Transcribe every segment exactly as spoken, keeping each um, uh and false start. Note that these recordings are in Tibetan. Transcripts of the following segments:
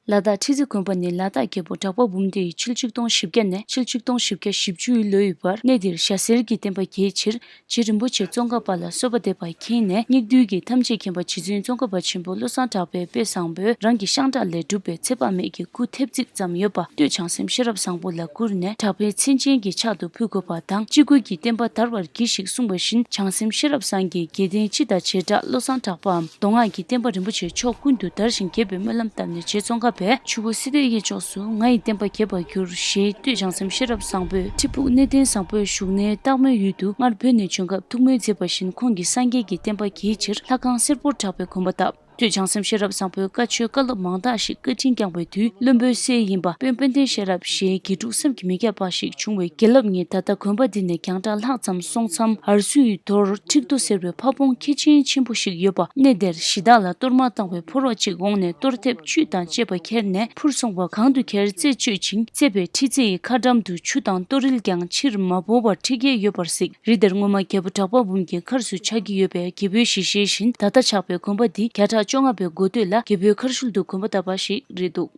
ལ་དྭགས་ཁྲི་རྩེ་དགོན་པ་ནི་ལ་དྭགས་རྒྱལ་པོ་གྲགས་པ་འབུམ་སྡེ་ཡི་ཆིག་སྟོང་བཞི་བརྒྱ་ནས་ཆིག་སྟོང་བཞི་བརྒྱ་བཞི་བཅུའི་ལོའི་བར་གནས་འདིར་ཞྭ་སེར་གྱི་བསྟན་པ་རྒྱས་ཕྱིར། རྗེ་རིན་པོ་ཆེ་ཙོང་ཁ་པ་ལ་གསོལ་བ་འདེབས་པ་མཁྱེན་ནས། སྙིགས་དུས་ཀྱི་ཐམས་ཅད་མཁྱེན་པ་རྗེ་བཙུན་ཙོང་ཁ་པ་ཆེན་པོ་བློ་བཟང་གྲགས་པའི་དཔེ་བཟང་པོས་རང་གི་ཤངས་ཁྲག་ལས་གྲུབ་པའི་ཚེ་དཔག་མེད་ཀྱི་སྐུ་ཐེབས་ཙིག་ཙམ་ཡོད་པ་སྟོད་བྱང་སེམས་ཤེས་རབ་བཟང་པོ་ལ་བསྐུར་ནས། གྲགས་པའི་མཚན་ཅན་གྱི་ཕྱག་ཏུ་ཕུལ་དགོས་པ་དང་། སྤྱི་སྒོས་ཀྱི་བསྟན་པ་དར་བར་གྱིས་ཤིག་གསུངས་པ་བཞིན། བྱང་སེམས་ཤེས་རབ་བཟང་གིས་དགེ་ལྡན་སྤྱི་དང་བྱེ་བྲག་བློ་བཟང་གྲགས་པའམ། མདོ་སྔགས་ཀྱི་བསྟན་པ་རིན་པོ་ཆེ་ཕྱོགས་ཀུན་ཏུ་དར་ཞིང་རྒྱས་པའི་སྨོན་ལམ་བཏབ་ནས། རྗེ་ཙོང་ཁ་པས་ཆུ་བོ་སི་ཏའི་གཡས་ཕྱོགས་སུ་ང་ཡི་བསྟན་པ་རྒྱས་པར་འགྱུར་ཞེས་སྟོད་བྱང་སེམས་ཤེས་རབ་བཟང་པོས་ཁྲི་ཕུག་གནས་བརྟན་བཟང་པོའི་བཞུགས་གནས་སྟག་མོའི་ཡུལ་དུ་སྔར་བོད་ནས་བྱོན་སྐབས་ཐུགས་སྨོན་མཛད་པ་བཞིན། ཁོང་གིས་སངས་རྒྱས་ཀྱི་བསྟན་པ་རྒྱས་ཕྱིར་ལྷ་ཁང་སེར་པོར་གྲགས་པའི་དགོན་པ་བཏབ། སྟོད་བྱང་སེམས་ཤེས་རབ་བཟང་པོའི་བཀའ་ཆོས་བཀའ་སློབ་མང་དག་ཞིག་བཀའ་དྲིན་བསྐྱངས་པའི་དུས། བློན་པོའི་སྲས་ཡིན་པ་དཔོན་དཔལ་ལྡན་ཤེས་རབ་ཞེས་དགེ་ཕྲུག་བསམ་གྱིས་མི་ཁྱབ་པ་ཞིག་བྱུང་བས། དགེ་ལེགས་ཉིད་ད་ལྟ་དགོན་པ་འདི་ནས་རྒྱང་གྲགས་ལྷག་ཙམ་སོང་མཚམས། ཨར་སུའི་རྡོར་ཁྲི་གདུགས་ཟེར་བའི་ཕ་བོང་ཁྱི་ཆེན་ཆེན་པོ་ཞིག་ཡོད་པ། གནས་དེར་གཞི་བདག་ལ་གཏོར་མ་བཏང་བའི་ཕོར་བ་གཅིག་འོངས་ནས། གཏོར་ཐེབས་བཅུད་དང་བཅས་པ་ཁྱེར་ནས་འཕུར་སོང་བ། གང་དུ་ཁྱེར་རྩད་གཅོད་ཅིང་། རྩད་པའི་ཁྲི་རྩེ་ཡི་ཁ་འགྲམ་དུ་ཆུ་དང་གཏོར་རིལ་ཀྱང་ཕྱིར་མ་བོར་བར་ཁྲི་བརྒལ་ཡོད་པར་གཟིགས། རི་དེར་སྔོན་མ་རྒྱལ་པོ་གྲགས་པ་འབུམ་གྱི་མཁར་སུ་ཆགས་ཀྱི་ཡོད་པས། རྒྱལ་པོའི་ཞལ་བཞེས་བཞིན་ད་ལྟ་ཆགས་པའི་དགོན་པ་འདི་བརྒྱ་ཕྲག་བཅོ་ལྔ་པའི་འགོ་སྟོད་ལ་རྒྱལ་པོའི་མཁར་ཤུལ་དུ་དགོན་པ་བཏབ་པ་ཞིག་རེད་འདུག།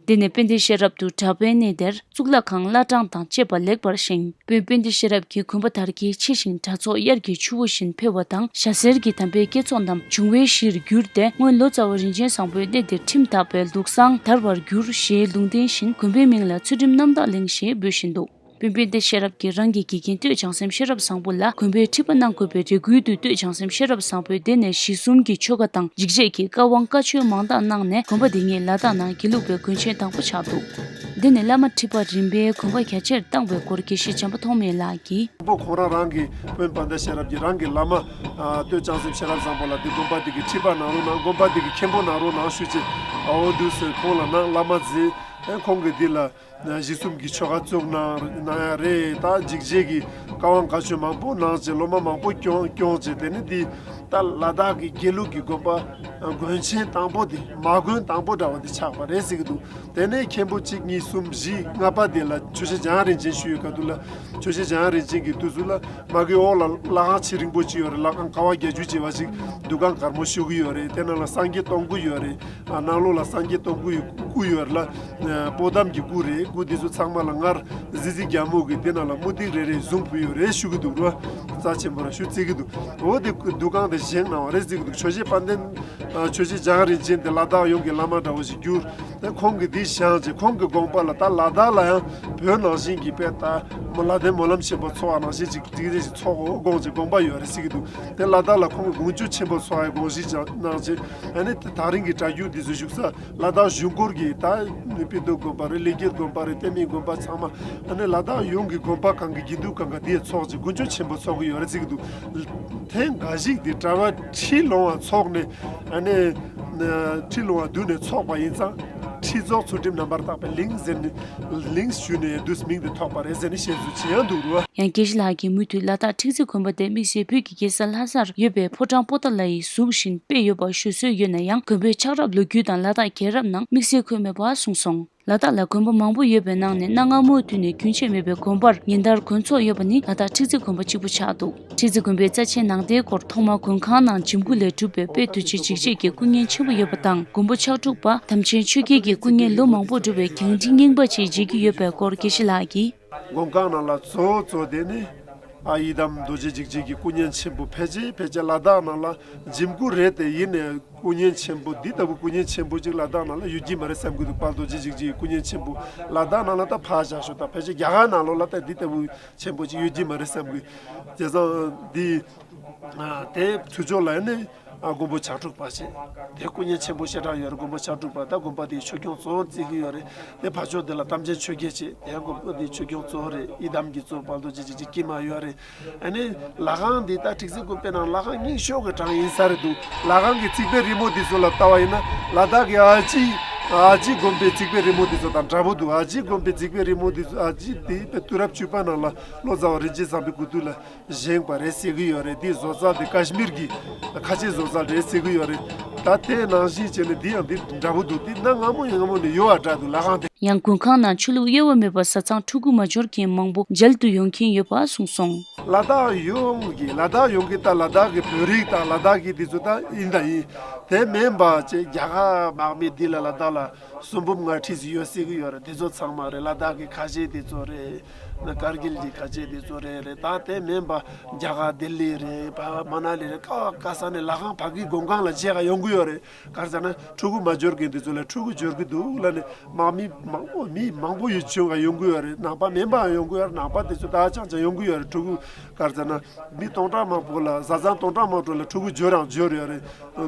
འདི་ནས་དཔལ་ལྡན་ཤེས་རབ་ཏུ་གྲགས་པའི་གནས་དེར་གཙུག་ལག་ཁང་བླ་བྲང་དང་བཅས་པ་ལེགས་པར་བཞེངས། དཔོན་དཔལ་ལྡན་ཤེས་རབ་ཀྱིས་དགོན་པ་དར་རྒྱས་ཆེ་ཞིང་དྲ་ཚོགས་དབྱར་གྱི་ཆུ་བོ་བཞིན་འཕེལ་བ་དང་། ཞྭ་སེར་གྱི་དམ་པའི་བསྐྱེད་རྫོགས་རྣམས་འབྱུང་བའི་གཞིར་གྱུར་ཏེ། སྔོན་ལོ་ཙཱ་བ་རིན་ཆེན་བཟང་པོས་གནས་འདིར་ཁྲིམས་བཏགས་པའི་ལུགས་བཟང་དར་བར་འགྱུར་ཞེས་ལུང་བསྟན་བཞིན། དགོན་པའི་མིང་ལ་ཚུལ་ཁྲིམས་རྣམ་དག་གླིང་ཞེས་འབོད་བཞིན་འདུག། དཔོན་དཔལ་ལྡན་ཤེས་རབ་ཀྱིས་རང་གི་དགེ་རྒན་སྟོད་བྱང་སེམས་ཤེས་རབ་བཟང་པོ་ལ་དགོན་པའི་ཁྲི་པ་གནང་དགོས་པའི་རེ་སྐུལ་དུ། སྟོད་བྱང་སེམས་ཤེས་རབ་བཟང་པོས་དེ་ནས་གཞི་གསུམ་གྱི་ཆོ་ག་དང་འཇིགས་བྱེད་ཀྱི་བཀའ་དབང་བཀའ་ཆོས་མང་དག་གནང་ནས། དགོན་པ་འདི་ཉིད་ལ་དྭགས་ནང་དགེ་ལུགས་པའི་དགོན་ཆེན་དང་པོ་ཆགས་འདུག། འདི་ནི་བླ་མ་ཁྲི་པ་རིམ་པས་དགོན་པ་རྒྱ་ཆེར་བཏང་བའི་སྐོར་དགེ་བཤེས་བྱམས་པ་ཐོགས་མེད་ལགས་ཀྱིས། དང་པོ་ཁོང་རང་རང་གི་དཔོན་དཔལ་ལྡན་ཤེས་རབ་ཀྱིས་རང་གི་བླ་མ་ཨ་སྟོད་བྱང་སེམས་ཤེས་རབ་བཟང་པོ་ལ་འདི་དགོན་པ་འདི་གི་ཁྲི་པ་གནང་རོགས་གནང་། དགོན་པ་འདི་གི་མཁན་པོ་གནང་རོགས་གནང་ཞུས་རྗེས། ཨོ་འདུག་ཟེར་ཁོང་ལ་གནང་། བླ་མ་མཛད། ཨེ་ཁོང་གིས་འདི་ལ་གཞི་གསུམ་གྱི་ཆོ་ག་བཙུགས་གནང་གནང་ཡ་རེད། ད་འཇིགས་བྱེད་ཀྱི་བཀའ་དབང་བཀའ་ཆོས་མང་པོ་གནང་རྗེས། སློབ་མ་མང་པོ་སྐྱོང་སྐྱོང་རྗེས། དེ་ནི་འདི་ད་ལ་དྭགས་ཀྱི་དགེ་ལུགས་ཀྱི་དགོན་པ་དགོན་ཆེན་དང་པོ་འདི། མ་དགོན་དང་པོ་འདྲ་བ་འདི་ཆགས་པ་རེད་ཟེར་གྱི་འདུག། དེ་ནས་མཁན་པོ་གཅིག་གཉིས་གསུམ་བཞི་ལྔ་པ་དེ་ལ་ཆོས་རྗེ་འཇམ་དབྱངས་རིན་ཆེན་ཞུ་ཡོད་ག་འདུག་ལ། ཆོས་རྗེ་འཇམ་དབྱངས་རིན་ཆེན་གྱི་དུས་སུ་ལ་མ་གི་འོག་ལ་ལྷ་ཁང་ཆེ་རིང་པོ་ཅིག་ཡོད་རེད། ལྷ་ཁང་ཀ་བ་བརྒྱད་ཅུ་བྱས་པ་ཅིག། འདུ་ཁང་དཀར་མོ་ཤོག་གུ་ཡོད་རེད། དེ་ནང་ལ་སངས་རྒྱས་སྟོང་སྐུ་ཡོད་རེད། ཨ་ནང་ལོགས་ལ་སངས་རྒྱས་སྟོང་སྐུ་ཡི་སྐུ་ཡོད་རེད་ལ། པོ་ཏམ་གྱི་སྐུ་རེད། སྐུ་འདི་ཚོ་ཚང་མ་ལ་སྔར་གཟི་བརྗིད་རྒྱལ་མོ་གིས་དེ་ནང་ལ་མུ་ཏིག་རེ་རེ་བཟུང་ཕུལ་ཡོད་རེད་ཞུ་གི་འདུག་རོ། རྩ་ཆེན་པོ་ར་ཞུ་བརྩི་གི་འདུག། འོ་དེ་འདུ་ཁང་དེ་བཞེངས་གནང་བ་རེད་བརྩི་གི་འདུག། ཆོས་རྗེ་དཔལ་ལྡན། ཨ་ཆོས་རྗེ་འཇམ་དབྱངས་རིན་ཆེན་དེ་ལ་དྭགས་ཡོངས་ཀྱི་བླ་མ་འདྲ་བོ་ཞིག་གྱུར། དེ་ཁོང་གིས་འདི་བཞེངས་རྗེས་ཁོང་གི་དགོངས་པ་ལ་ད་ལ་དྭགས་ལ་ཡང་བོད་ནང་བཞིན་གྱི་དཔེ་ལྟ་མོ་ལ་དྭགས་སྨོན་ལམ་ཆེན་པོ་ཚོགས་པ་ནང་བཞིན་ཅིག་ཅིག་རེ་ཞིག་ཚོགས་དགོས་དགོངས་ཀྱི་དགོངས་པ་ཡོད་རེད་བརྩི་གི་འདུག། དེ་ལ་དྭགས་ལ་ཁོང་གིས་དགོངས་བཅུ་ཆེན་པོ་ཚོགས་པའི་དགོངས་གཞི་ཅིག་གནང་རྗེས། ཨ་ནི་དེ་ད་རིང་གི་གྲྭ་རྒྱུན་འདི་ཚོ་བཞུགས་ས་ལ་དྭགས་གཞུང་སྐོར་གྱི་ད་ནི་དཔེ་སྟོན་དགོན་པ་རེད། ལེགས་སྐྱེས་དགོན་པ་རེད། བསྟན་མའི་དགོན་པ་ཚང་མ། ཨ་ནི་ལ་དྭགས་ཡོངས་ཀྱི་དགོན་པ་གང་གི་དགེ་འདུན་གང་ག་འདིར་ཚོགས་རྗེས་དགོངས་བཅུ་ཆེན་པོ་ཚོགས་ཀྱི་ཡོད་རེད་བརྩི་གི་འདུག། ཐེངས་འགའ་ཞིག་འདི་གྲྭ་པ་ཁྲི་ལོང་བ་ཚོགས་ནས། ཨ་ནི་ཁྲི་ལོང་བ་བསྡུས་ནས་ཚོགས་པ་ཡིན་ཙང་། ཁྲི་རྫོགས་ཚུལ་ཁྲིམས་རྣམ་པར་དག་པའི་གླིང་ཟེར་ནས་གླིང་ཞུས་ནས་འདུག་མིང་དེ་ཐོགས་པ་རེད་ཟེར་ནས་བཤད་ཚུལ་ཅིག་ཡང་འདུག་རོ། ཡང་དགེ་བཤེས་ལགས་ཀྱིས་མུ་མཐུད་ལ་དྭགས་ཁྲི་རྩེ་དགོན་པ་དེ་དམིགས་བསལ་བོད་ཀྱི་རྒྱལ་ས་ལྷ་སར་ཡོད་པའི་ཕོ་བྲང་པོ་ཏཱ་ལ་ཡི་གཟུགས་བཞིན་དཔེ་ཡོད་པ་ཞུ་སྲོལ་ཡོད་ན་ཡང་། དགོན་པའི་ཆགས་རབས་ལོ་རྒྱུས་དང་ལ་དྭགས་རྒྱལ་རབས་ནང་དམིགས་བསལ་འཁོད་མེད་པ་གསུངས་སོང་། ལ་དྭགས་ལ་དགོན་པ་མང་པོ་ཡོད་པའི་ནང་ནས་གནའ་སྔ་མོའི་དུས་ནས་རྒྱུན་ཆད་མེད་པའི་དགོན་པར་ཉིན་ལྟར་དགོན་ཚོགས་ཡོད་པ་ནི་ལ་དྭགས་ཁྲི་རྩེ་དགོན་པ་གཅིག་པུ་ཆགས་འདུག། ཁྲི་རྩེ་དགོན་པའི་རྩ་ཆེའི་ནང་རྟེན་སྐོར། ཐོག་མར་མགོན་ཁང་ནང་འཇིམ་སྐུ་ལས་གྲུབ་པའི་དཔལ་རྡོ་རྗེ་འཇིགས་བྱེད་ཀྱི་སྐུ་བརྙན་ཆེན་པོ་ཡོད་པ་དང་། མགོན་པོ་ཕྱག་དྲུག་པ་དམ་ཅན་ཆོས་རྒྱལ་གྱི་སྐུ་བརྙན་ལོ་མང་པོ་འགྲོ་བའི་རྒྱང་མཐིལ་རྙིང་པ་ཅིག་མཇལ་རྒྱུ་ཡོད་པའི་སྐོར་དགེ་བཤེས་ལགས་ཀྱིས། མགོན་ཁང་ནང་ལ་གཙོ་བོ་གཙོ་དེ་ནི་ཨ་ཡི་དམ་རྡོ་རྗེ་འཇིགས་བྱེད་ཀྱི་སྐུ་བརྙན་ཆེན་པོ་ཕལ་ཆེར་ཕལ་ཆེར་ལ་དྭགས་ནང་ལ་འཇིམ་སྐུ་རེད་དེ། ཡིན་ནའི་སྐུ་བརྙན་ཆེན་པོ་འདི་ལྟ་བུ་སྐུ་བརྙན་ཆེན་པོ་ཅིག་ལ་དྭགས་ནང་ལ་ཡོད་ཀྱི་མ་རེད་བསམ་གྱི་འདུག། དཔལ་རྡོ་རྗེ་འཇིགས་བྱེད་ཀྱི་སྐུ་བརྙན་ཆེན་པོ་ལ་དྭགས་ནང་ལ་ད་ཕར་བཞག་ཤོག་ད་ཕལ་ཆེར་རྒྱ་གར་ནང་ལོགས་ལ་ད་འདི་ལྟ་བུ་ཆེན་པོ་ཅིག་ཡོད་ཀྱི་མ་རེད་བསམ་གྱི། བྱས་ཙང་འདི་དེ་ཚུར་ཕྱོགས་ལ་ནི་ཨ་མགོན་པོ་ཕྱག་དྲུག་པ་བྱས། དེ་སྐུ་བརྙན་ཆེན་པོ་ཞེ་དྲག་ཡོད་རེད། མགོན་པོ་ཕྱག་དྲུག་པ་ད་དགོན་པ་དེའི་ཆོས་སྐྱོང་གཙོ་བོ་བརྩི་གི་ཡོད་རེད། དེ་ཕར་ཕྱོགས་དེ་ལ་དམ་ཅན་ཆོས་རྒྱལ་བྱས། དེ་དགོན་པ་དེའི་ཆོས་སྐྱོང་གཙོ་བོ་རེད། ཡི་དམ་གྱི་གཙོ་བོ་དཔལ་རྡོ་རྗེ་འཇིགས་བྱེད་ཀྱི་དཀྱིལ་མ་ཡོད་རེད། ཨ་ནི་ལ་ཁང་འདི་ད་ཁྲི་རྩེ་དགོན་པའི་ནང་ལ་ཁང་རྙིང་ཤོས་ཀྱི་གྲངས་ཡིན་ས་རེད་འདུག། ལ་ཁང་གི་རྩིག་པའི་རི་མོ་འདི་ཚོ་ལ་ལྟ་བ་ཡིན་ན་ལ་དྭགས་ཀྱི་ཨ་ཅི། ཨ་ཅི་དགོན་པའི་རྩིག་པའི་རི་མོ་འདི་ཚོ་དང་འདྲ་པོ་འདུག། ཨ་ཅི་དགོན་པའི་རྩིག་པའི་རི་མོ་འདི་ཚོ། ཨ་ཅི་དེ་དུས་རབས་བཅུ་པ་ནང་ལ་ལོ་ཙཱ་བ་རིན་ཆེན་བཟང་པོའི་སྐུ་དུས་ལ་བཞེངས་པ་རེད་ཟེར་གྱི་ཡོད་རེད། འདི་བཟོ་རྩལ་དེ་ཀ་ཤི་མིར་གྱི་ཁ་ཆེ་བཟོ་རྩལ་རེད་ཟེར་གྱི་ཡོད་རེད། ད་དེ་ནང་བཞིན་བྱས་ནས་འདི་ཡང་འདི་འདྲ་པོ་འདུག། འདི་གནའ་སྔ་མོ་ཡང་སྔ་མོ་ནས་ཡོད་པ་འདྲ་འདུག། ལ་ཁང་དེ། ཡང་མགོན་ཁང་ནང་ཆོས་ལུགས་དབྱེ་བ་མེད་པར་བཟའ་ཚང་ཕྲུ་གུ་མ་འབྱོར་མཁན་མང་པོ་མཇལ་དུ་ཡོང་མཁན་ཡོད་པ་གསུངས་སོང་། ལ་དྭགས་ཡོངས་ཀྱི་ལ་དྭགས་ཡོངས་ཀྱི་ད་ལ་དྭགས་ཀྱི་བོད་རིགས་དང་ལ་དྭགས་ཀྱི་དེ་ཚོ་ད་ཡིན་ད་ཡིན། དེ་མིན་པ་ཅིག་རྒྱ་གར་དམག་མི་འདི་ལ་ལ་དྭགས་ལ་གསོན་འབུམ་ལྔ་ཁྲི་ཙམ་ཡོད་སྲིད་ཀྱི་ཡོད་རེད། དེ་ཚོ་ཚང་མ་རེད། ལ་དྭགས་ཀྱི་ཁ་ཆེ་དེ་ཚོ་རེད། ན་ཀར་གིལ་གྱི་ཁ་ཆེ་དེ་ཚོ་རེད་རེད། ད་དེ་མིན་པ་རྒྱ་གར་ལྡི་ལི་རེད། ཕ་མ་ན་ལི་རེད། ཀ་ཀ་ས་ནས་ལ་ཁང་ཕ་གི་མགོན་ཁང་ལ་མཇལ་ག་ཡོང་གི་ཡོད་རེད། ག་རེ་ཟེར་ན་ཕྲུ་གུ་མ་འབྱོར་མཁན་དེ་ཚོ་ལ་ཕྲུ་གུ་འབྱོར་གི་འདུག་ལབ་ནས་དམག་མི་མང་པོ་མི་མང་པོ་ཡོད་བྱུང་ག་ཡོང་གི་ཡོད་རེད། ནང་པ་མིན་པའང་ཡོང་གི་ཡོད་རེད། ནང་པ་དེ་ཚོ་ད་ཅང་ཅང་ཡོང་གི་ཡོད་རེད། ཕྲུ་གུ་ག་རེ་ཟེར་ན་མི་སྟོང་ཕྲག་མང་པོ་ལ་བཟའ་ཚང་སྟོང་ཕྲག་མང་པོ་ལ་ཕྲུ་གུ་འབྱོར་རང་འབྱོར་ཡོད་རེད།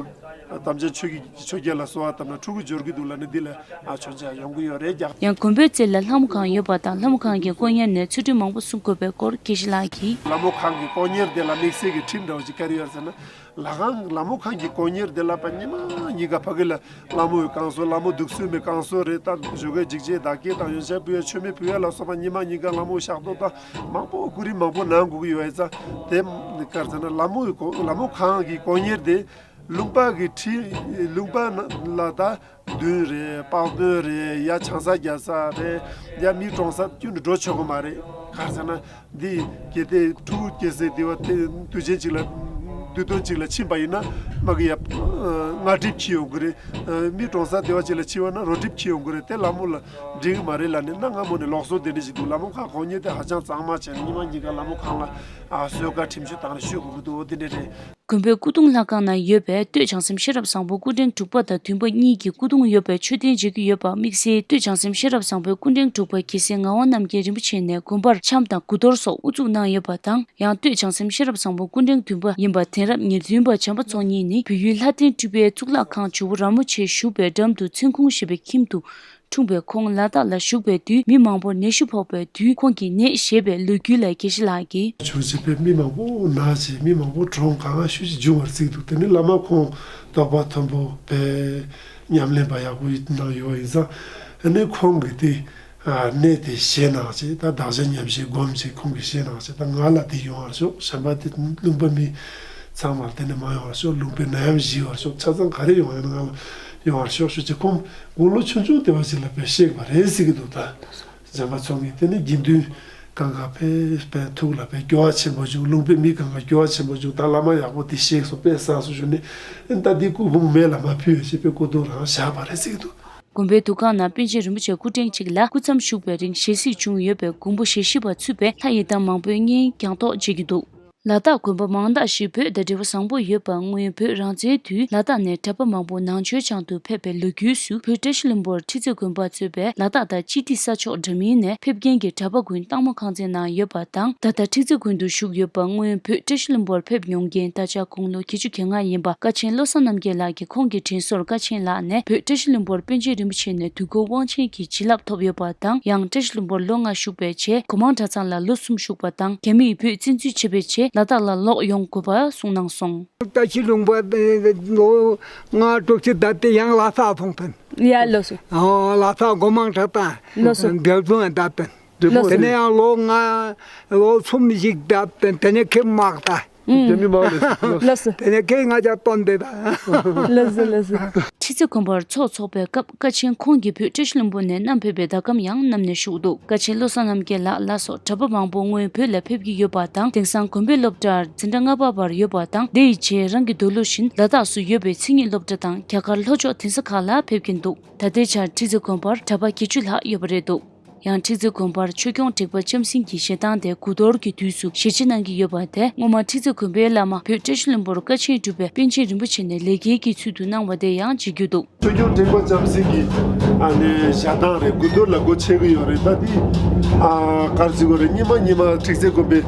ཨ་དམ་ཅན་ཆོས་ཀྱི་ཆོས་རྒྱལ་ལ་གསོལ་བ་བཏབ་ན་ཕྲུ་གུ་འབྱོར་གི་འདུག་ལབ་ནས་འདི་ལ་ཨ་མཆོད་མཇལ་ཡོང་གི་ཡོད་རེད་རྒྱག་ཡང་དགོན་པའི་རྩེ་ལ་ལྷ་མོ་ཁང་ཡོད་པ་དང་ལྷ་མོ་ཁང་གི་དཀོན་གཉེར་ནས་ཚུལ་ཁྲིམས་མང་པོ་སྲུང་དགོས་པའི་སྐོར་དགེ་བཤེས་ལགས་ཀྱིས། ལྷ་མོ་ཁང་གི་དཀོན་གཉེར་དེ་ལ་དམིགས་བསལ་གྱི་ཁྲིམས་འདྲ་བོ་ཅིག་བཀལ་ཡོད་ཟེར་ན། ལྷ་ཁང་ལྷ་མོ་ཁང་གི་དཀོན་གཉེར་དེ་ལ་པ་ཉི་མ་ཉི་ག་ཕ་གི་ལ་ལྷ་མོ་ཡི་བསྐང་གསོ། ལྷ་མོ་དུག་གསུམ་མའི་བསྐང་གསོ་རེད། ད་ཞོགས་ཀའི་འཇིགས་བྱེད་བདག་བསྐྱེད་དང་ཡོན་ཆབ་ཕུལ་ཡ་མཆོད་མེ་ཕུལ་ཡ་ལ་སོགས་པ་ཉི་མ་ཉི་ག་ལྷ་མོ་ཡི་ཕྱག་རྡོར་དང་མང་པོ་སྐུ་རིམ་མང་པོ་གནང་དགོས་ཀྱི་ཡོད་ཡ་ཙང་། དེ་ག་རེ་ཟེར་ན་ལྷ་མོ་ཡི་གོ་ལྷ་མོ་ཁང་གི་དཀོན་གཉེར་དེ་ལུང་པ་གི་ཁྲི་ལུང་པ་ལ་ད་མདུན་རེད། དཔལ་མདུན་རེད། ཡ་ཆང་ས་རྒྱག་ས་རེད། ཡ་མི་གྲོངས་ས་ཁྱོན་ནས་འགྲོ་ཆོག་གི་མ་རེད། ག་རེ་ཟེར་ན། འདི་གལ་ཏེ་ཕྲུ་གུ་སྐྱེ་སའི་སྡེ་བ་དེ་དུས་ཆེན་གཅིག་ལ་དུས་སྟོན་གཅིག་ལ་ཕྱིན་པ་ཡིན་ན་མ་གི་ཡ་ལྔ་གྲིབ་ཁྱི་ཡོང་གི་རེད། མི་གྲོངས་ས་སྡེ་བ་གཅིག་ལ་ཕྱིན་པ་ན་རོ་གྲིབ་ཁྱི་ཡོང་གི་རེད། དེ་ལྷ་མོ་ལ་འགྲིག་གི་མ་རེད་ལབ་ནས་གནའ་སྔ་མོ་ནས་ལུགས་སྲོལ་དེ་འདྲ་ཞིག་འདུག་ལྷ་མོ་ཁང་དཀོན་གཉེར་དེ་ཧ་ཅང་གཙང་མ་བྱས་ནས་ཉི་མ་ཉི་ག་ལྷ་མོ་ཁང་ལ་ཨ་གསོལ་ཁ་ཁྲིམས་གཅོད་བཏང་ནས་ཞུ་དགོས་ཀྱི་འདུག་འོ་དེ་འདྲ་རེད། དགོན་པའི་སྐུ་གདུང་ལྷ་ཁང་ནང་ཡོད་པའི་སྟོད་བྱང་སེམས་ཤེས་རབ་བཟང་པོ་སྐུ་ཕྲེང་དྲུག་པ་དང་བདུན་པ་གཉིས་ཀྱི་སྐུ་གདུང་ཡོད་པའི་མཆོད་རྟེན་མཇལ་རྒྱུ་ཡོད་པ་དམིགས་བསལ་སྟོད་བྱང་སེམས་ཤེས་རབ་བཟང་པོའི་སྐུ་ཕྲེང་དྲུག་པ་རྒྱལ་སྲས་ངག་དབང་རྣམ་རྒྱལ་རིན་པོ་ཆེ་ནས་དགོན་པར་འཆམ་དང་དགུ་གཏོར་སོགས་དབུ་བཙུགས་གནང་ཡོད་པ་དང་། ཡང་སྟོད་བྱང་སེམས་ཤེས་རབ་བཟང་པོ་སྐུ་ཕྲེང་བདུན་པ་ཡིན་པ་དེང་རབས་ཉེར་བདུན་པ་བྱམས་པ་ཚོགས་གཉིས་ནི་བོད་ཡུལ་ལྷ་ལྡན་སྤྲུལ་པའི་གཙུག་ལག་ཁང་ཇོ་བོ་ར་མོ་ཆེ་བཞུགས་པའི་འགྲམ་དུ་མཚན་ཁུང་ཞེས་པའི་ཁྱིམ་དུ་འཁྲུངས་པས། ཁོང་ལ་དྭགས་ལ་བཞུགས་པའི་དུས་མི་མང་པོར་ནད་གཞི་ཕོག་པའི་དུས་ཁོང་གི་ནད་ཞེས་པའི་ལོ་རྒྱུས་ལ་དགེ་བཤེས་ལགས་ཀྱིས། བྱུང་བྱས་པས་མི་མང་པོ་ན་བྱས་མི་མང་པོ་གྲོངས་གང་ག་ཤུལ་ཅིག་བྱུང་བར་བརྩིས་འདུག་དེ་ནི་བླ་མ་ཁོང་རྟོགས་པ་མཐོན་པོ་བས་ཉམས་ལེན་པ་ཡག་པོ་གནང་ཡོད་པ་ཡིན་ཙང་། ཨ་ནི་ཁོང་གིས་དེ་ཨ་གནས་དེ་བཞེས་གནང་བྱས་ད་བདག་ཅག་ཉམས་བཞེས་སྒོམ་བྱས་ཁོང་གིས་བཞེས་གནང་བྱས་ད་ང་ལ་དེ་ཡོང་བར་ཤོག་བྱམས་པ་དེ་ལུང་པ་མི་ཚང་མར་དེ་ནས་མ་ཡོང་བར་ཤོག་ལུང་པའི་ནད་ཡམས་ཞི་བར་ཤོག་ཆ་ཚང་ག་རེ་ཡོང་ཡང་ང་ལ་ཡོང་བར་ཤོག་ཞུ་བྱས་ཁོང་དགུང་ལོ་ཆུང་ཆུང་དེ་བ་ཞིག་ལ་དཔེ་གཤེགས་པ་རེད་ཟེར་གྱི་འདུག་ད་བྱམས་པ་ཚོགས་གཉིས་དེ་ནས་དགེ་འདུན་གང་ག་དཔེ་དཔེ་ཐུགས་ལ་དཔེ་སྐྱོ་བ་ཆེན་པོ་བྱུང་། ལུང་པའི་མི་གང་ག་སྐྱོ་བ་ཆེན་པོ་བྱུང་། ད་བླ་མ་ཡག་པོ་དེ་གཤེགས་སོང་དཔེ་བསགས་སོང་ཞུ་ནས་ཨེ་ད་འདི་སྐུ་ཕུང་མེ་ལ་མ་ཕུལ་ཞེས་པའི་སྐུ་གདུང་རང་བཞག་པ་རེད་ཟེར་གྱི་འདུག་དགོན་པའི་འདུ་ཁང་ནང་པཎ་ཆེན་རིན་པོ་ཆེ་སྐུ་ཕྲེང་གཅིག་ལ་སྐུ་མཚམས་བཞུགས་པའི་རིང་ཞལ་གཟིགས་བྱུང་ཡོད་པའི་མགོན་པོ་ཞལ་བཞི་པ་ཚུད་པའི་ལྷ་ཡི་དམ་མང་པོའི་བསྙེན་སྐྱབས་ཐོག་མཇལ་རྒྱུ་འདུག་ལ་དྭགས་དགོན་པ་མང་དག་ཞིག་བོད་དང་འབྲེལ་བ་བཟང་པོ་ཡོད་པ། སྔོན་བོད་རང་བཙན་དུས་ལ་དྭགས་ནས་གྲྭ་པ་མང་པོ་ནང་ཆོས་སྦྱང་དུ་ཕེབས་པའི་ལོ་རྒྱུས་སུ། བོད་བཀྲ་ཤིས་ལྷུན་པོར་ཁྲི་རྩེ་དགོན་པ་གཙོས་པའི་ལ་དྭགས་དང་སྤྱི་ཏི་ས་ཕྱོགས་འདྲ་མིན་ནས་ཕེབས་མཁན་གྱི་གྲྭ་པ་ཀུན་སྟག་མོ་ཁང་ཚན་ནང་ཡོད་པ་དང་། ད་ལྟ་ཁྲི་རྩེ་དགོན་དུ་བཞུགས་ཡོད་པ། སྔོན་བོད་བཀྲ་ཤིས་ལྷུན་པོར་ཕེབས་མྱོང་མཁན་ད་ཆ་དགུང་ལོ་བརྒྱད་ཅུ་གྱ་ལྔ་ཡིན་པ་ཀ་ཆེན་བློ་བཟང་རྣམ་རྒྱལ་ལགས་ཀྱིས་ཁོང་གི་དྲིན་གཟོར་ཀ་ཆེན་ལགས་ནས་བོད་བཀྲ་ཤིས་ལྷུན་པོར་པཎ་ཆེན་རིན་པོ་ཆེ་ནས་དུས་འཁོར་དབང་ཆེན་གྱི་བྱིན་རླབས་ཐོབ་ཡོད་པ་དང་། ཡང་བཀྲ་ཤིས་ལྷུན་པོར་ལོ་ལྔ་བཞུགས་པའི་རྗེས་གོ་མང་གྲྭ་ཚང་ལ་ལོ་གསུམ་བཞུགས་པ་དང་། རྒྱ་མིས་བོད་བཙན་འཛུལ་བྱས་པའི་རྗེས་ལ་དྭགས་ལ་ལོག་ཡོང་དགོས་པ་གསུངས་གནང་སོང་། བཀྲ་ཤིས་ལྷུན་པོ་ལོ་ལྔ་དྲུག་ཅུ་ད་ལྟ་ཡང་ལྷ་ས་སོང་ཐོན། ཡ་ལོ་སོ། ཨོ་ལྷ་ས་སྒོ་མང་གྲྭ་ཚང་ལོ་སོ། འབྲེལ་བཟུང་ད་ཐོན། ལོ་སོ། དེ་ནས་ཡང་ལོ་ལྔ་ལོ་གསུམ་ཞིག་ད་ཐོན། དེ་ནས་ཁྱེད་མག་ད། རྒྱ་མི་མང་ལས་ལོ་སོ། དེ་ནས་ཁྱེད་ང་ཅག་སྟོན་དེ་ད། ལོ་སོ་ལོ་སོ། ཁྲི་རྩེ་དགོན་པར་ཚོགས་འཚོགས་པའི་སྐབས་ཀ་ཆེན་ཁོང་གིས་བོད་བཀྲ་ཤིས་ལྷུན་པོ་ནས་བསྣམས་ཕེབས་པའི་ཟླ་གམ་ཡང་བསྣམས་ནས་བཞུགས་འདུག་ཀ་ཆེན་བློ་བཟང་རྣམ་རྒྱལ་ལགས་ལ་སོགས་གྲྭ་པ་མང་པོ་སྔོན་བོད་ལ་ཕེབས་ཀྱི་ཡོད་པ་དང་། དེང་སང་དགོན་པའི་སློབ་གྲྭར་འཛིན་གྲྭ་ལྔ་པ་བར་ཡོད་པ་དང་། དེ་ཡི་རྗེས་རང་གི་འདོད་བློ་བཞིན་ལ་དྭགས་སུ་ཡོད་པའི་མཚན་ཉིད་སློབ་གྲྭ་དང་རྒྱ་གར་ལྷོ་ཕྱོགས་གདན་ས་ཁག་ལ་ཕེབས་ཀྱིན་འདུག་ད་ལྟའི་ཆར་ཁྲི་རྩེ་དགོན་པར་གྲྭ་པ་བརྒྱད་ཅུ་ལྷག་ཡོད་པ་རེད་འདུག་ཡང་ཁྲི་རྩེ་དགོན་པར་ཆོས་སྐྱོང་དྲེགས་པ་ལྕམ་སྲིང་གི་ཞལ་ཐང་དེ་དགུ་གཏོར་གྱི་དུས་སུ་ཞལ་ཕྱེ་གནང་གི་ཡོད་པ་དེ་སྔོན་མ་ཁྲི་རྩེ་དགོན་པའི་བླ་མ་བོད་བཀྲ་ཤིས་ལྷུན་པོར་ཀ་ཆེན་སྒྲུབ་པའི་པཎ་ཆེན་རིན་པོ་ཆེ་ནས་ལེགས་སྐྱེས་ཀྱི་ཚུལ་དུ་གནང་བ་དེ་ཡང་མཇལ་རྒྱུ་འདུག་ཆོས་སྐྱོང་དྲེགས་པ་ལྕམ་སྲིང་གི་ཨ་ནི་ཞལ་ཐང་རེད། དགུ་གཏོར་ལ་སྒོ་ཕྱེ་གི་ཡོད་རེད། ད་འདི་ཨ་ག་རེ་ཟེར་དགོས་རེད། སྔོན་མ་སྔོན་མ་ཁྲི་རྩེ་དགོན་པའི་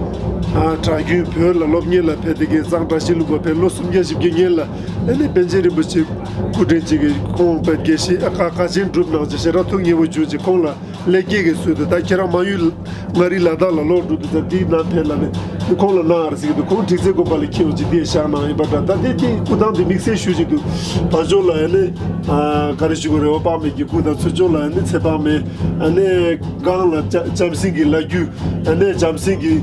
ཨ་གྲྭ་རྒྱུན་བོད་ལ་སློབ་གཉེར་ལ་ཕེབས་དེ་གའི་གཙང་བཀྲ་ཤིས་ལྷུན་པོ་ཕེབས་ལོ་སུམ་བརྒྱ་བཞི་བརྒྱ་སྔོན་ལ་ཨ་ནི་པཎ་ཆེན་རིན་པོ་ཆེ་སྐུ་ཕྲེང་གཅིག་གིས་ཁོང་དཔེ་དགེ་བཤེས་ཨ་ཀ་ཀ་ཆེན་སྒྲུབ་གནང་བྱས་ཞེ་དྲག་ཐུགས་མཉེས་པོ་བྱུང་བྱས་ཁོང་ལ་ལེགས་སྐྱེས་ཀྱི་ཚུལ་དུ་ད་ཁྱེད་རང་མ་ཡུལ་མངའ་རིས་ལ་དྭགས་ལ་ལོག་འགྲོ་དུས་ད་འདི་ནང་ཕེབས་ལ་ནི་ཁོང་ལ་གནང་ཨར་ཟེར་གྱི་འདུག་ཁོང་ཁྲི་རྩེ་དགོན་པ་ལ་འཁྱེར་ཡོང་བྱས་འདི་བཞག་གནང་ཡིན་པ་འདྲ། ད་འདི་འདི་སྐུ་ཐང་འདི་དམིགས་བསལ་ཞུ་བྱས་འདུག་བར་ཕྱོགས་ལ་ཡ་ནི་ཨ་ག་རེ་ཞུ་དགོས་རེད། འོད་དཔག་མེད་ཀྱི་སྐུ་དང་ཚུར་ཕྱོགས་ལ་ཡ་ནི་ཚེ་དཔག་མེད་ཨ་ནི་སྒང་ལ་ལྕམ་སྲིང་གི་ལ་རྒྱུ་ཨ་ནི་ལྕམ་སྲིང་གི་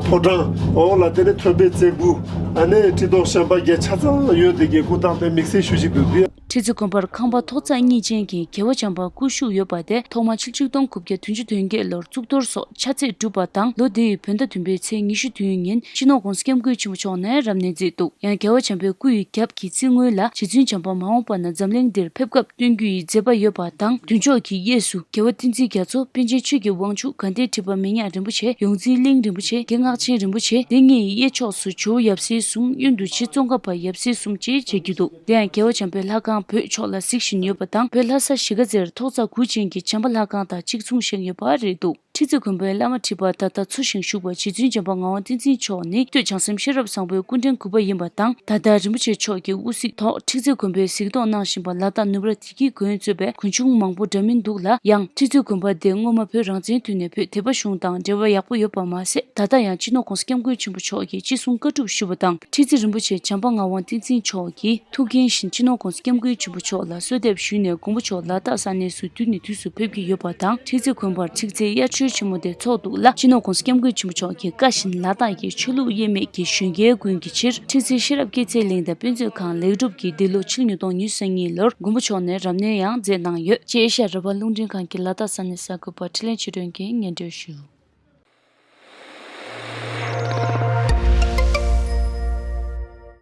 ཕོ་བྲང་འོག་ལ་དེ་ནི་ཐོད་པའི་རྩེ་དགུ་ཨ་ནི་ཁྲི་ཐོག་བཤན་པ་བརྒྱད་ཆ་ཚང་ཡོད་དེ་གའི་སྐུ་ཐང་དེ་དམིགས་བསལ་ཞུ་བྱས་འདུག་འདི། ཁྲི་རྩེ་དགོན་པར་ཁང་པ་ཐོག་བརྩེགས་གཉིས་ཅན་གྱི་རྒྱལ་བ་བྱམས་པ་སྐུ་བཞུགས་ཡོད་པ་དེ་ཐོག་མ་ཆིག་སྟོང་དགུ་བརྒྱ་བདུན་ཅུ་དོན་བརྒྱད་ལོར་གཙུག་ཏོར་སོགས་ཕྱག་ཚད་གྲུབ་པ་དང་། ལོ་དེའི་བོད་ཟླ་བདུན་པའི་ཚེས་ཉི་ཤུ་བདུན་ཉིན་སྤྱི་ནོར་༸གོང་ས་༸སྐྱབས་མགོན་ཆེན་པོ་མཆོག་ནས་རབ་གནས་མཛད་འདུག་ཡང་རྒྱལ་བ་བྱམས་པའི་སྐུ་ཡི་རྒྱབ་ཀྱི་རྩིག་ངོས་ལ་རྗེ་བཙུན་བྱམས་པ་མ་འོངས་པ་རྣམས་འཛམ་གླིང་འདིར་ཕེབས་སྐབས་སྟོན་རྒྱུ་ཡི་མཛད་པ་ཡོད་པ་དང་། མདུན་ཅོག་གི་གཡས་སུ་རྒྱལ་བ་བསྟན་འཛིན་རྒྱ་མཚོ། པཎ་ཆེན་ཆོས་ཀྱི་དབང་ཕྱུག་དགའ་ལྡན་ཁྲི་པ་མི་ཉག་རིན་པོ་ཆེ། ཡོངས་འཛིན་གླིང་རིན་པོ་ཆེ། རྒན་སྔགས་ཆེན་རིན་པོ་ཆེ། དེ་གཉིས་གཡས་ཕྱོགས་སུ་ཇོ་བོ་ཡབ་སྲས་གསུམ། གཡོན་དུ་རྗེ་ཙོང་ཁ་པ་ཡབ་སྲས་གསུམ་བཅས་མཇལ་རྒྱུ་འདུག་དེ་ཡང་རྒྱལ་བ་བྱམས་པའི་ལྷ་ཁང་བོད་ཕྱོགས་ལ་གཟིགས་བཞིན་ཡོད་པ་དང་། བོད་ལྷ་ས་གཞིས་ཀ་རྩེར་ཐོག་བརྩེགས་དགུ་ཅན་གྱི་བྱམས་པ་ལྷ་ཁང་དང་གཅིག་མཚུངས་བཞེངས་ཡོད་པ་རེད་འདུག་ཁྲི་རྩེ་དགོན་པའི་བླ་མ་ཁྲི་པ་ད་ལྟ་འཚོ་ཞིང་བཞུགས་པ་རྗེ་བཙུན་བྱམས་པ་ངག་དབང་བསྟན་འཛིན་མཆོག་ནི་སྟོད་བྱང་སེམས་ཤེས་རབ་བཟང་པོའི་སྐུ་ཕྲེང་དགུ་པ་ཡིན་པ་དང་། ད་ལྟ་རིན་པོ་ཆེ་མཆོག་གི་དབུ་གཟུགས་ཐོག་ཁྲི་རྩེ་དགོན་པའི་གཟིགས་རྟོག་གནང་བཞིན་པ་ལ་དྭགས་ནུབ་ར་བདེ་སྐྱིད་དགོན་གཙོས་པའི་དགོན་ཆུང་མང་པོ་འདྲ་མིན་འདུག་ལ། ཡང་ཁྲི་རྩེ་དགོན་པ་དེ་སྔོན་མ་བོད་རང་བཙན་དུས་ནས་བོད་དད་པ་གཞུང་དང་འབྲེལ་བ་ཡག་པོ་ཡོད་པ་མ་ཟད། ད་ལྟ་ཡང་སྤྱི་ནོར་༸གོང་ས་༸སྐྱབས་མགོན་ཆེན་པོ་མཆོག་གིས་ཅི་གསུང་བཀའ་སྒྲུབ་ཞུས་པ་དང་། ཁྲི་རྩེ་རིན་པོ་ཆེ་བྱམས་པ་ངག་དབང་བསྟན་འཛིན་མཆོག་གི་ཐུགས་འགན་བཞིན་སྤྱི་ནོར་༸གོང་ས་༸སྐྱབས་མགོན་ཆེན་པོ་མཆོག་ལ་གསོལ་འདེབས་ཞུས་ནས། མགོན་པོ་མཆོག་ལ་དྭགས་ས་གནས་སུ་དུས་ནས་དུས་སུ་ཕེབས་ཀྱི་ཡོད་པ་དང་། ཁྲི་རྩེ་དགོན་པར་ཚིག་རྩེ་དབྱར་ཆོས་ཆེན་མོ་དེ་ཚོགས་འདུག་ལ། སྤྱི་ནོར་༸གོང་ས་༸སྐྱབས་མགོན་ཆེན་པོ་མཆོག་གི་བཀའ་བཞིན་ལ་དྭགས་ཀྱི་ཆོས་ལུགས་དབྱེར་མེད་ཀྱི་གཞོན་སྐྱེས་ཀུན་གྱི་ཕྱིར། ཁྲི་རྩེ་ཤེས་རབ་སྐྱེད་ཚལ་གླིང་དང་དཔེ་མཛོད་ཁང་ལེགས་གྲུབ་ཀྱིས་འདི་ལོ་ཕྱི་ལོ་ཉིས་སྟོང་ཉི་ཤུ་རྩ་གཉིས་ལོར་མགོན་པོ་མཆོག་ནས་རབ་གནས་ཡང་མཛད་གནང་ཡོད། ཅེས་ཨེ་ཤ་ཡ་རང་དབང་རླུང་འཕྲིན་ཁང་གི་ལ་དྭགས་ས་གནས་གསར་འགོད་པ་འཕྲིན་ལས་ཆོས་སྒྲོན་གྱིས་སྙན་སྒྲོན་ཞུས།